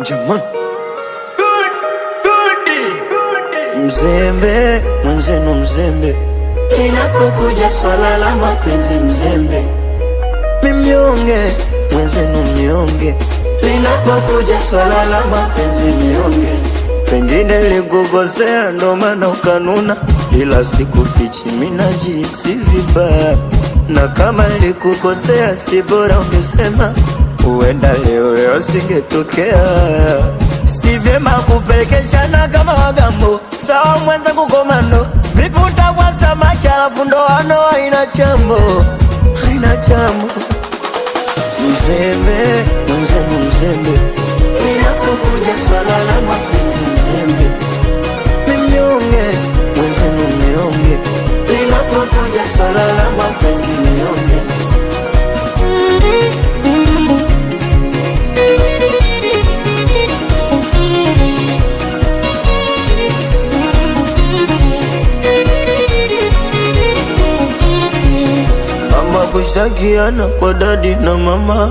Jamani, mzembe mwenzenu mzembe, linapokuja swala la mapenzi mzembe, mimnyonge mwenzenu mnyonge, linapokuja swala la mapenzi mnyonge, pengine ligugozea ndo maana ukanuna, ila sikufichi mimi najihisi vibaya, na kama nilikukosea si bora ungesema, huenda leo yasingetokea. Si vyema kupelekeshana kama wagambo, sawa mwenzangu komando, vipi utabwa samaki alafu ndoano haina chambo, haina chambo. Mzembe mwenzenu mzembe, linapokuja swala la mapenzi mzembe, mimnyonge mwenzenu mnyonge, linapokuja swala la mapenzi mnyonge. Mambo ya kushtakiana kwa dadi na mama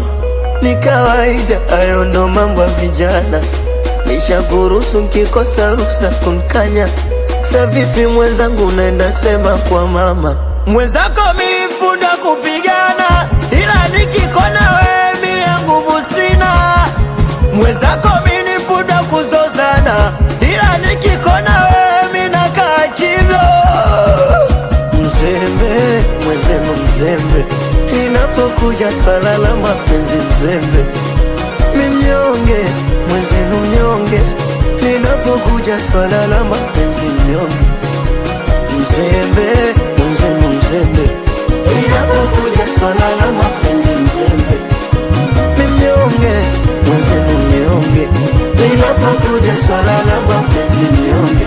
ni kawaida, hayo ndo mambo ya vijana. Nishakuruhusu nkikosa ruksa kunkanya. Sa vipi mwenzangu, unaenda sema kwa mama mwenzako mifunda kupigana, ila nikikona wewe mie nguvu sina. Mwenzako minifuda kuzozana, ila nikikona wewe minakaa kimya. Mzembe mwenzenu mzembe, inapokuja swala la mapenzi mzembe, mimnyonge mwenzenu mnyonge, linapokuja swala la mapenzi mnyonge, mzembe mwenzenu mzembe, linapokuja swala la mapenzi mzembe, mimnyonge mwenzenu mnyonge, linapokuja swala la mapenzi mnyonge.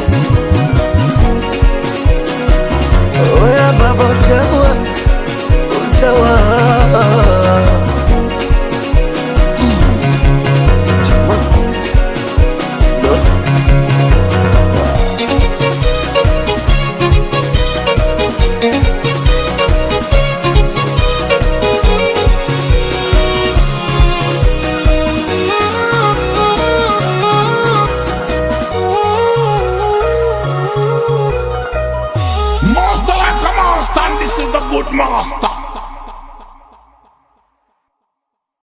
Oya baba utawa, utawa. Master like a master, and this is the good master.